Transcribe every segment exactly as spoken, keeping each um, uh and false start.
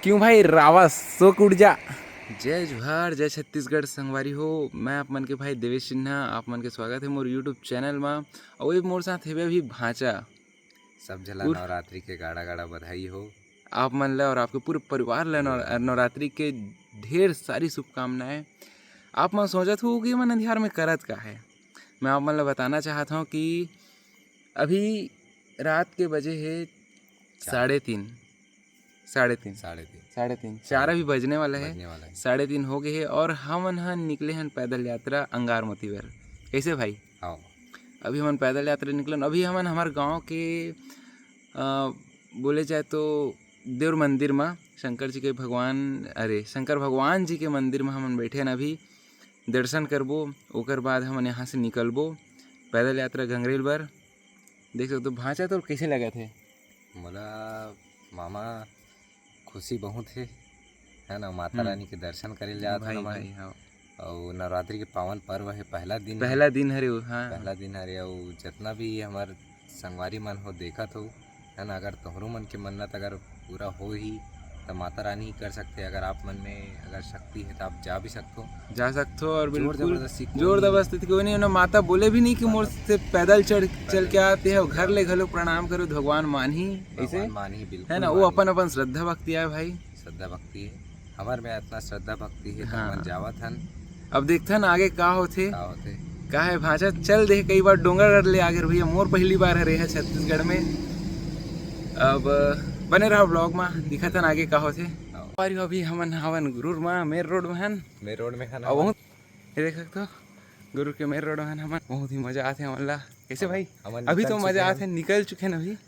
क्यों भाई रावा, शोक उठ जा। जय जोहार, जय छत्तीसगढ़ संगवारी हो। मैं आप मन के भाई देवेश सिन्हा, आप मन के स्वागत है मोर YouTube चैनल मा। अउ ये मोर साथ हेबे अभी भांचा। सब झला उर- नवरात्रि के गाड़ा गाड़ा बधाई हो। आप मन ला और आपके पूरे परिवार ला नव-, नवरात्रि के ढेर सारी शुभकामनाएं। आप मन सोचत हो कि ये मन अंधियार में करत का है। मैं आप मन ला बताना चाहत हूँ कि अभी रात के बजे है चार। साढ़े तीन। साढ़े तीन। साढ़े तीन। साढ़े तीन। चार अभी बजने वाला है। बजने वाला है। साढ़े तीन हो गए है और हमन ह निकले हन पैदल यात्रा अंगारमोती बर। कैसे भाई? हाँ। अभी हमन पैदल यात्रा निकलन। अभी हमन हमार गांव के, अ, बोले जाए तो देवर मंदिर मा शंकर जी के भगवान, अरे, शंकर भगवान जी के मंदिर मा हमन बैठे हन अभी। दर्शन करबो, ओकर बाद हमन यहाँ से निकलबो पैदल यात्रा गंगरेल बर। देख सकते हो भांचा तो कैसे लगत है। मोला मामा खुशी बहुत है, है ना, माता हम्म। रानी के दर्शन करे ल जात भाई, हन हमन। भाई, हाँ। अउ नवरात्रि के पावन पर्व है, पहला दिन है। पहला दिन हरे वो, हाँ। पहला दिन हरे, अउ जितना भी हमार संगवारी मन हो, देखत हो, है ना, अगर तोहरो मन के मन्नत अगर पूरा हो ही, तो माता रानी ही कर सकते। अगर आप मन में अगर शक्ति है, तो आप जा भी सकते हो। जा सकते हो और जोर बिल्कुल जबरदस्ती कोई जोर नहीं। जबरदस्ती कोई नहीं। उन्हें माता बोले भी नहीं कि मोर से पैदल चढ़, चल के आते हैं, घर ले घलो प्रणाम करो, भगवान मान ही। ऐसे भगवान मान ही, बिल्कुल है ना, वो मान ही। अपन अपन श्रद्धा भक्ति है भाई। श्रद्धा भक्ति है, हमार में इतना श्रद्धा भक्ति है, तो हाँ। हमन जावत हन। अब देखथन आगे का होथे। का होथे? का है भांचा, चल दे, कई बार डोंगरगढ़ ले आगे भैया, मोर पहली बार हरे है छत्तीसगढ़ में। अब बने रहो vlog मा, दिखाथन आगे का होथे। हाँ। और अभी हमन हवन गुरूर मा, मेन रोड में हन। मेन रोड में हन अब हमन। बहुत, ये देख सकते हो, गुरूर के मेन रोड में हन हमन। बहुत ही मजा आथे हमन ला। कैसे भाई? हमन अभी निकल तो चुके मजा हन। आथे, निकल चुके हैं अभी। अभी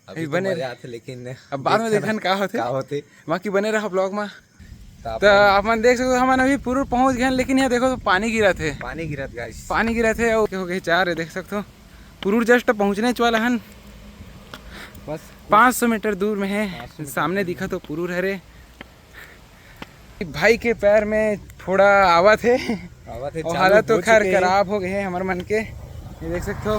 अभी तो बने मजा रहे। आथे, लेकिन अब बाद में देखथन देखन का होथे। का होथे। बाकी बने रहो vlog मा। तो आप तो मन आप मन देख सकते हो, हमन अभी पुरूर पहुंच गए हैं, लेकिन यहाँ देखो तो पानी गिरत है। पानी गिरत, guys। पानी गिरत है, ओके, हो गए चार है, देख सकते हो। पुरूर just पहुंचने वाला हन। बस पाँच सौ मीटर दूर में है, पाँच सौ मीटर सामने दूर दिखा में। तो पुरूर हरे। भाई के पैर में फोड़ा आवत है। आवत है, और चालू हालत तो हो खैर चुके हैं। खराब हो गए हैं हमारे मन के। ये देख सकते हो।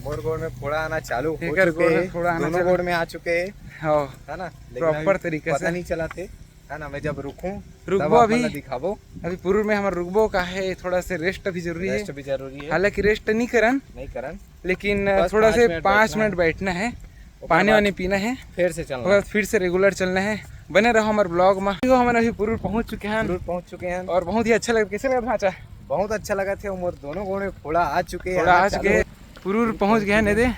मोर गोड़ में फोड़ा आना चालू हो एकर चुके गोड़ में हैं। फोड़ा आना दोनों चालू। गोड़ में आ चुके हैं। हाँ। है ना? लेकिन proper अभी तरीके पता से। नहीं चला थे। है ना? मैं जब रुकूं, रुकबो तब आप अभी। मन ला दिखाबो। अभी पुरूर में हमारे रुकबो का है, थोड़ा से rest भी जरूरी है। Rest भी जरूरी है। हालांकि rest नहीं करन। नहीं करन। लेकिन बस थोड़ा पाँच से मिनट पाँच बैठना है। मिनट बैठना है, ओकर पानी बाद वानी पीना है, फिर से चलना ओकर बाद है। फिर से regular चलना है। बने रहो हमारे vlog में। तो हमन अभी पुरूर पहुंच चुके हैं पुरूर पहुंच चुके हैं। और बहुत ही अच्छा लगा। कैसे लगा भांचा? बहुत अच्छा लगा थे। मोर दोनों गोड़ में फोड़ा आ चुके हैं, फोड़ा आ चुके हैं। पुरूर पहुंच गए हैं, दे।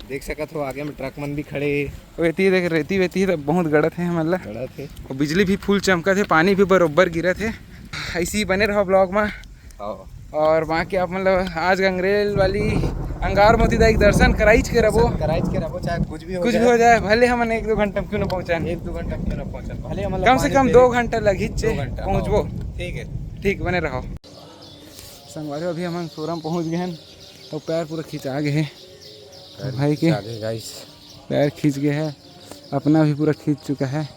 देख सकत हो आगे में ट्रक मन भी खड़े हे। वेती देख, रेती वेती तो बहुत गड़त है हमन ला। गड़त है। और बिजली भी full चमकत है, पानी भी बरोबर गिरत है। ऐसे ही बने रहो vlog में। हाँ। और बाकी आप मन ला आज गंगरेल वाली अंगार मोती दाई के दर्शन कराइच के रहो। दर्शन कराइच के रहो, चाहे कुछ भी हो कुछ जाए। भी हो जाए, भले हमन एक दो घंटा में क्यों ना पहुंचन। एक दो घंटा में क्यों ना पहुंचन, भले हमन ला कम से पानी कम दे दो घंटा लगी दो घंटा, पहुंचबो। हाँ। ठीक है। ठीक, बने रहो। संगवारी, अभी हमन सोरम पहुंच गए हैं, तो पैर पूरा खिंचा गए हैं। पैर भाई के खिंचा गए, guys। पैर खींच गया है, अपना भी पूरा खींच चुका है।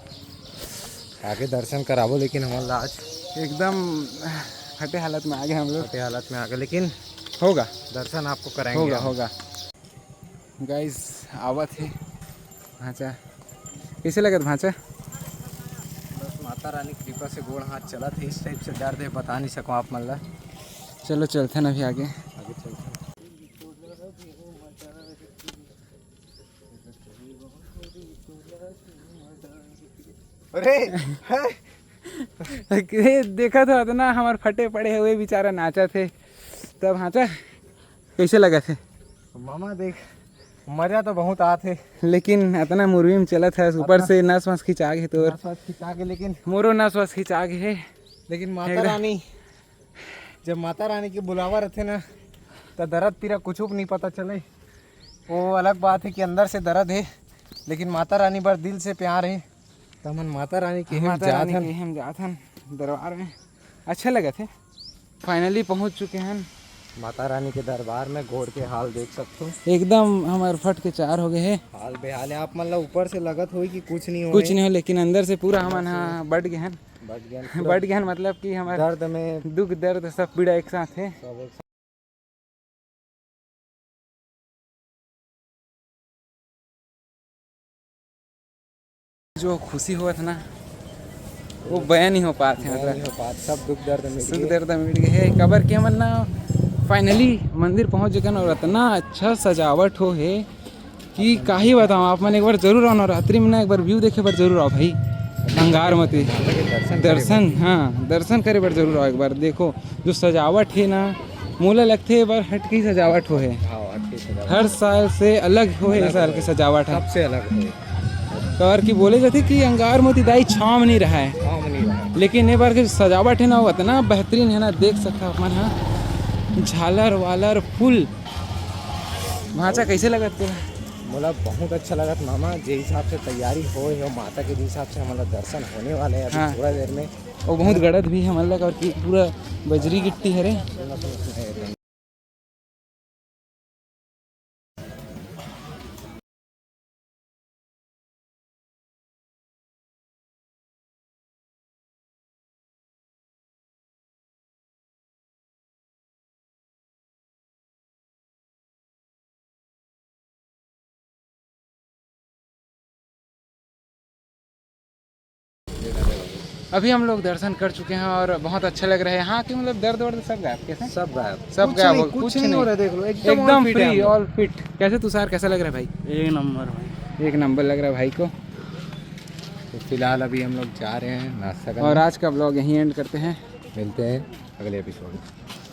आगे दर्शन कराबो, लेकिन हमन ला आज एकदम फटे हालत में आ गए हम लोग। फटे हालत में आ गए, लेकिन होगा। दर्शन आपको कराएंगे होगा, हम। होगा। Guys, आवत है भांचा। कैसे लगत भांचा? बस माता रानी कृपा से गोड़ हाथ चलत है, इस type से दर्द है, बता नहीं सकूँ आप मन ला। चलो चलते हैं अभी आगे। आगे चलते हैं। अरे, हैं? अरे, देखा तो इतना हमार फटे पड़े हुए बेचारा नाचा थे, तब भांचा कैसे लगा थे? मामा देख, मजा तो बहुत आत है। लेकिन इतना मुरवी में चलत है, ऊपर इतना से नस वस खिंचा गए तोर। नस वस खिंचा गए, लेकिन मोरो नस वस खिंचा गए है। लेकिन माता एकदम। रानी, जब माता रानी के बुलावा रहते ना, तो दर्द पीरा कुछ नहीं पता चले। वो अलग बात है कि अंदर से दर्द है, लेकिन माता रानी बर दिल से प्यार है। तो हमन माता रानी के हम माता रानी जात हन। के हम जात हन दरबार में। अच्छा लगत है। Finally पहुंच चुके हैं माता रानी के दरबार में। गोड़ के हाल देख सकते हो, एकदम हमार फट के चार हो गए हैं। हाल बेहाल है। आप मन ला ऊपर से लगत होई कि कुछ नहीं हो, कुछ नहीं हो, लेकिन अंदर से पूरा हमन, हाँ, बट गए हैं। बट गए हैं। बट गए हैं मतलब कि हमारे दर्द में दुख दर्द सब पीड़ा एक साथ है। सब एक साथ। जो खुशी होवत हे ना, वो बयां नहीं हो पात हे। बयां नहीं हो पात, सब दुख दर्द मिट सुख गए। दर्द मिट गए हे। काबर के हमन ना finally मंदिर पहुंच चुके हन और इतना अच्छा सजावट हो हे कि का ही बताओं। आप मन एक बार जरूर आओ, नवरात्रि में ना एक बार view देखे बर जरूर आओ भाई। अंगारमती माता के दर्शन करे दर्शन, हाँ, दर्शन करे बर जरूर आओ एक बार। देखो जो सजावट हे ना, मोला लगथे ए बार हटके सजावट हो हे। हाँ, हटके सजावट। हर साल से अलग हो हे, अलग ए साल हो के हे। सजावट हे। सबसे अलग हो हे। काबर कि बोले जाथे कि अंगारमती दाई छांव नहीं रहा हे। छांव नहीं रहा हे। लेकिन ए बार के सजावट हे ना, वो इतना बेहतरीन हे ना, देख सकथव अपन ह। झालर वालर फुल। भांचा, कैसे लगत तेला? मोला बहुत अच्छा लगत मामा, जे हिसाब से तैयारी होए हे, माता के जे हिसाब से हमन ला दर्शन होने वाले हे अभी हाँ। थोड़ा देर में। वो बहुत गड़त भी हे हमन ला, काबर कि पूरा बजरी गिट्टी हरे। अभी हम लोग दर्शन कर चुके हैं और बहुत अच्छा लग रहा है। यहाँ की मतलब दर्द वर्द सब गायब, कैसे? सब गायब। सब कुछ गायब नहीं, हो, कुछ कुछ नहीं हो नहीं। रहा है, देख लो, एकदम एकदम all fit है free, हम लोग। All fit। कैसे तुषार, कैसा लग रहा है भाई? एक नंबर भाई। एक नंबर लग रहा है भाई को। तो फिलहाल अभी हम लोग जा रहे हैं नाश्ता करने। और आज का vlog यहीं end करते हैं। मिलते हैं अगले episode में।